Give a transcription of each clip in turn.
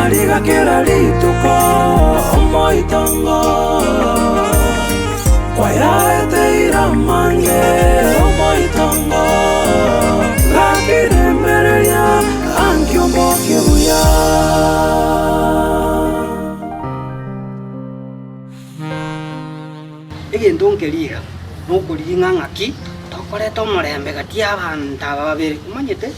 Amariga kera rituko omoitongo Kwayaeteire amange omoitongo Gaki remereria ankio mbokie buya. Egento nkeria iga, nokorigia ng'a ng'aki tokoreta omorembe gati y'abanto aba babere, omanyete?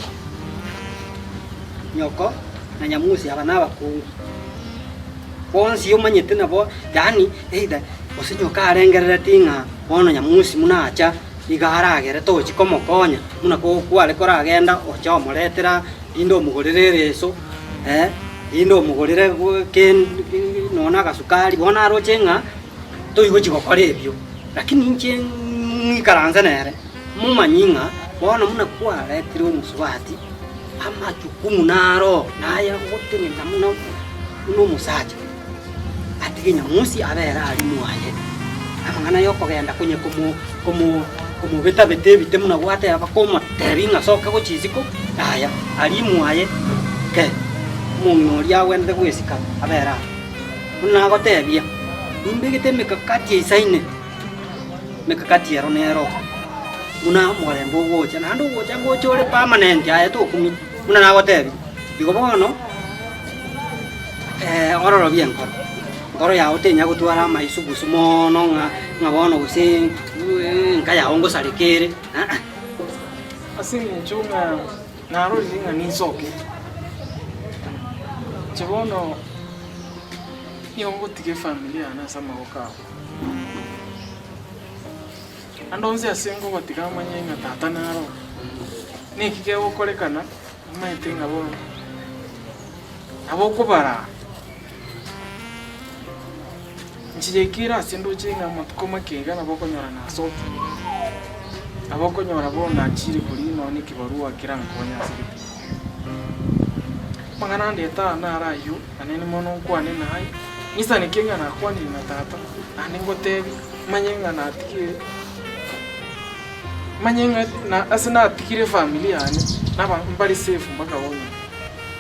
Nyoko na nyamusi aba nabakungu. Bonsi omanyete nabo yaani either gose nyoko arengerereti ng'a bono nyamusi buna acha iga aragere tochi komokonya buna ko kware koragenda oche omoretera rinde omogorere ereso eh, rinde omogorere kende nonya na agasukari bono aroche ng'a toigochi gokora ebio. Lakini inche ng'ikaranse nere, momanye ng'a bono buna kwaretire omosubati. Amachukumu naro naye ogotenena buna buna omosacha, atige nyamosi abere aria mwaye. Amang'ana yokogenda konya komo komo komobeta-beta ebite buna gwateba komotebia ng'a soka gochia isiko, yaya, aria mwaye ke, omong'ina oria agwenerete goesika abere abwo. Buna nagotebia, nimbegete emekakati eisaine. Emekakati ero nero buna omorembe ogocha, naende ogocha ngocha ore permanent aye tokumia, buna nagotebia. Igo bono ororobie enkoro, enkoro yago tenya gotwara amaisugusu moono ng'a ng'a bono gose enka yago ngosareka ere aa. Ase eng'encho ng'a narorire ng'a ninsoke, inche bono nigo ngotiga efamiri yane ase amaboko ao. Ande onsi ase ngogotiga amanye ng'a tata naro oo, neki kegokorekana, omanyete ng'a bono nabo okobaraa. Inche yaikeire ase ndoche ng'a amatuko make iga nabo okonyora nasokire, nabo okonyora bono nachire koria nonya na ekebarua kerankonye ase gete. Amang'ana andete aa naro ayio, naende mono nkwane naye. Ngisaneke ng'a nakwanire na tata, naende ngotebie, manye ng'a natigire, manye ng'a na ase natigire efamiri yane, naba mbare safe mpaka bono iga.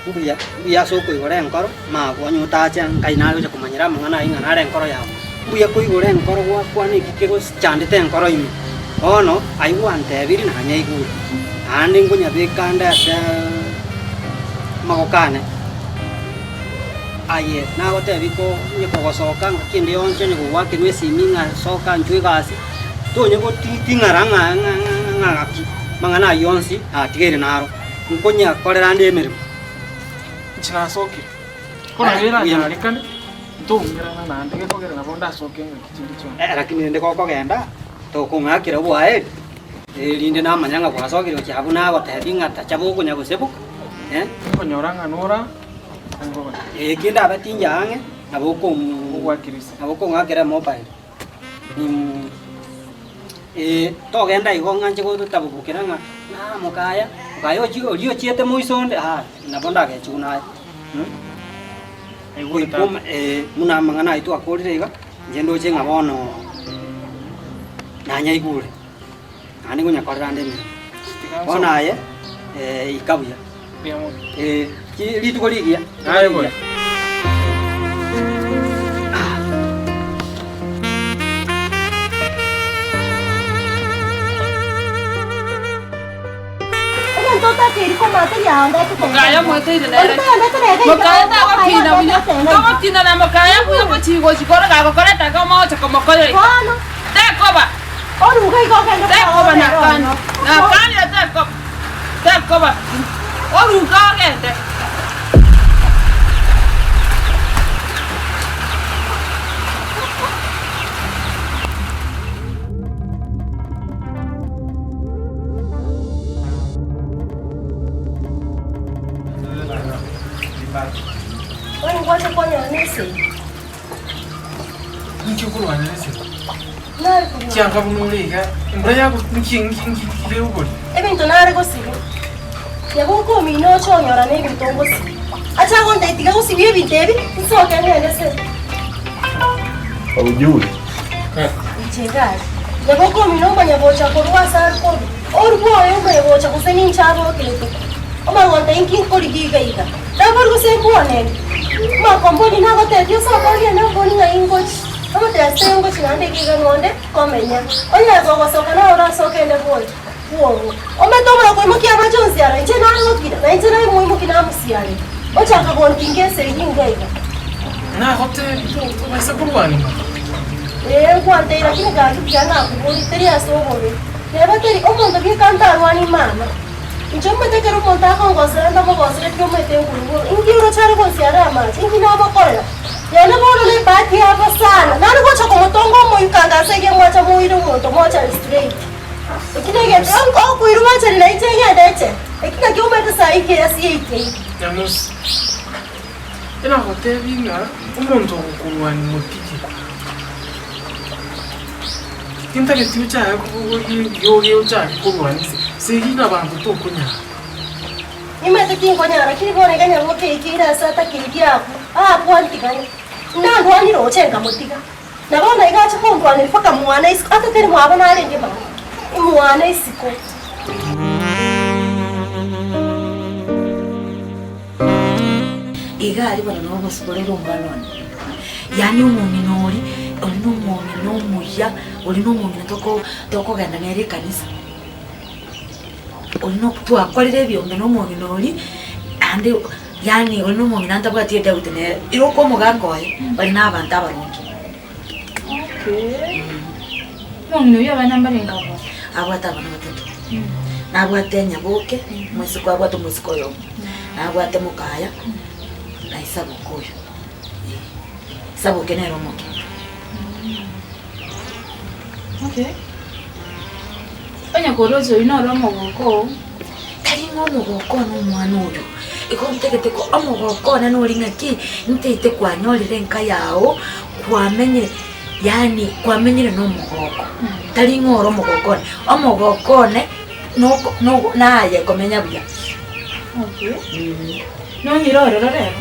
Mbuya, mbuya ase okoigora enkoro, magwa onye otache nkai nare gocha komanyera amang'ana ayio ng'a nare enkoro yao. Mbuya koigora enkoro gwakwana eki kegochandete enkoro ime. Bono ayio gwantebirie nanyaigure, naende nkonyabeka ande ase amagoko ane. Aye nagotebie ko onye kogosoka ngaki ende yonsi onye kogoakerwa esimi ng'a soka inchuo egasi, tonye goting'ara ng'a ng'a ng'a ng'aki, amang'ana ayio onsi natigaire naro, nkonyakorera ande emeremo. Inche nasokire, ko nabo eranyarekane, ntoumerana naende gekogera nabo ndasoke ngaki chinde chionsi. Eh, lakini rende gokogenda, tokong'akera oboaeri, erinde namanya ng'a gwasokire gochia abwo nagotebia ng'a tacha bokonya goseboka, eh. Nkonyora ng'a nora. Ee, kende abe tincha ang'e, nabo nabo okong'akera emobile. Ee, togenda igo ng'a inche gotabobokera ng'a ng'a mokaya, mokaya ochie oria ochiete moiso onde aa, nabo ndagechigwe naye. Goika ome ee, buna amang'ana ayio twakorire iga, inche ndoche ng'a bono nanyaigure, naende nkonyakorera ande emeremo. Bono aye, ika buya. Ee, rituko rigiya. Aye bono. Egento otakeiri komateria ao ndete Mokaya mweteire nere. Mokaya tagokina buya. Togokina na mokaya buya gochi gochi kore gagokoreta iga omogocha komokonya iga. Bono Tekoba. oruga iga ogende Tekoba nakani. Nakanire tekoba. Tekoba pi. Oruke ogende. Bono ngwanche konyora nesegi. Ninki okorwana nesegi? Nare korwana. Chianga buna ore iga, embura yago nki nki nki kegokoria? Ebinto nare gosibia. Nyaboka omino oche onyora nebinto ngosibia. Ache agontebia tiga gosibia ebinto ebi, nsoke ngende se. Haujui. Inche iga aria. Nyaboka omino omanye gocha korwa ase are korwa. Orubwo oye omanye gocha gose ninche abokerete. Omanye gontebia inki nkorigia iga iga. Nabori gose nkwane? Makombori nagotebia osoke ogende ombori ng'ai ngochi. Omotebia ase taiyo ngochi naende iga ng'onde komenya. Onye kogosoka naye orasoke ende bwoye bwogo. Omete omanye koimokia amache onsi aro inche narokire na inche naimoimoki namosia-re. Ochaka gontinga esegi inga iga. Nagotebia tobaisa korwania mono. Ee, nkwanteire, lakini gaki buya nakoborie, teri ase obobe. Neba teri omonto bweka ntarwanie mama. Inche omanyete ekero omonto akongosera ndamogosere ki omanyete nkoigwa, inki oroche are gonsiarera amache, inki namokorera? Nonya bono nebahati yabo sana, nare gocha komotonga omoyukanga ase iga mwacha moire omonto mochari straight. Eki negento okoirwa mochari na inche ngende echela. Eki nakio omanyete saa ike ase yaikeire. Nyamusi, Inagotebie ng'a omonto ogokorwania motige. Tintageti ochake kobogoria eriogi ochake korwania ase segi nabanto tokonyara. Nimanyete tinkonyara, lakini bono iga nyaboke eikeire ase atakeiri abwo, aakwo antigane. Nandwanire oche nkamotiga, na bono iga ache kondwanera mpaka mwane isiko, ata teri mwabo narenge mama, mwane isiko. Iga aria bono nobosiborere omwana one, yaani omong'ina oria, oria na omong'ina omuya, oria na omong'ina toko tokogenda nere ekanisa, oria na twakorire ebiombe na omong'ina oria, naende yaani oria na omong'ina ntabwati edoubt nere, ere okomogaka oye, baria na abanto abaronge. Okay. Omong'ina oyio abana mbarenge abwo? Abwate abana batato, nabwate nyaboke, omoiseke abwate omoiseke oyomo, nabwate mokaya, na isaboke oyo, eh. Isaboke nere omoke. Okay. Onye koroche oyio noro omogoko oo. Tari ng'a omogoko one omwana oyo, igo ntagete ko omogoko one nori ng'aki, ntaete kwanyorire enka yago, kwamenyire yaani kwamenyire na omogoko, tari ng'a ore omogoko one, omogoko one noko nogo naye komenya buya. Okay. Nonyire ororo rero?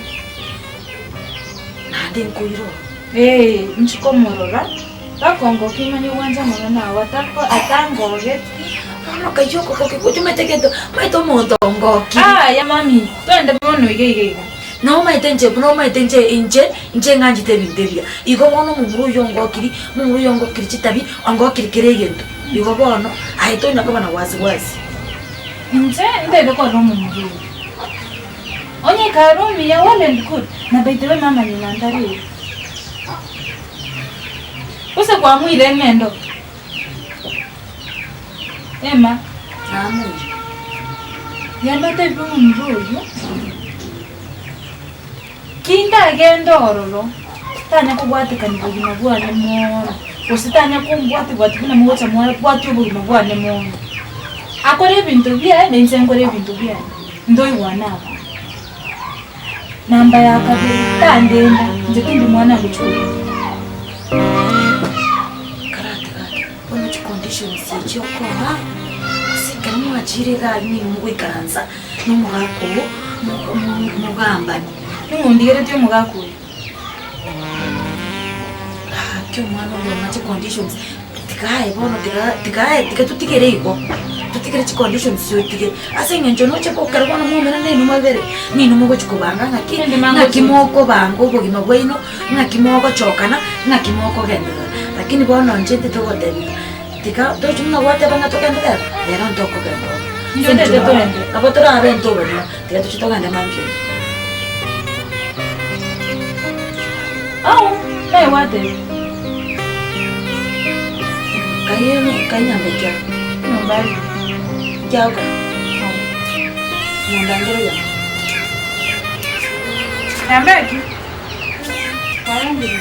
Naende nkoira ororo. Ee, inche komorora, bakongokia imanye gwancha mono nao atako atangogeti. Bono kayio okogokia gochumete gento, omanyete omonto ongokirie. Aye mami, twende bono iga iga iga. Nomaete inche buna omaete inche inche inche ng'anchete ebinto ebiya. Igo bono omomura oyio ongokiri, omomura oyio ongokiri chitabi, ongokiri kera egento. Igo bono, aye tonya koba na wasi wasi. Inche ntaete korora omomura oyio. Onye kare omuya well and good, na by the way mama nyuma ntari iga. Gose kwamoire eng'endo? Emma. Namoire. Genda otebie omomura oyio, ki ndagende ororo, tanya kobwatekania bogima bwane mono, gose tanya kombwatia bwatia buna mogocha mwabwatia obogima bwane mono. Akore ebinto biaye, na inche nkore ebinto biane. Ntoigwane abwo. Namba ya kabere, tandenda, inche tindi mwana agochia korenda. Karate gaki, bono chiconditions echi okoma, gose ekero mwachire iga aria nigo mogoikaransa na omogaka oo, mo- mo- mogambane. Ning'o ondigeretie omogaka oyo? Gaki omwana oyo ng'a chiconditions, tiga aye bono tiga tiga aye tiga totigere igo, totigere chiconditions otige, ase eng'encho noche gokera bono mwaumerane nainwe mwabere, ninwe mogochi kobanga ng'aki, ng'aki mokobanga obogima bwaino, ng'aki mogochokana, ng'aki mokogenderera. Lakini bono inche ntitogotebia, tiga tochi buna gwateba ng'a togende rero, rero ntokogenda ororo. Inche ntete toende. Nabo torabe ntobonywa, tiga toche togende mambia. Au, naye gwateba. Kai kai nyomba ekiago. Nyomba aria. Ekiago ka? Nyomba ngere ya. Nyambeki. Kwarangire.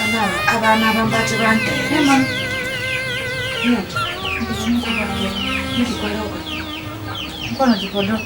Abana abana aba mbache bantere. Mama. Naki? Naki kware gokora? Mkono chipodo.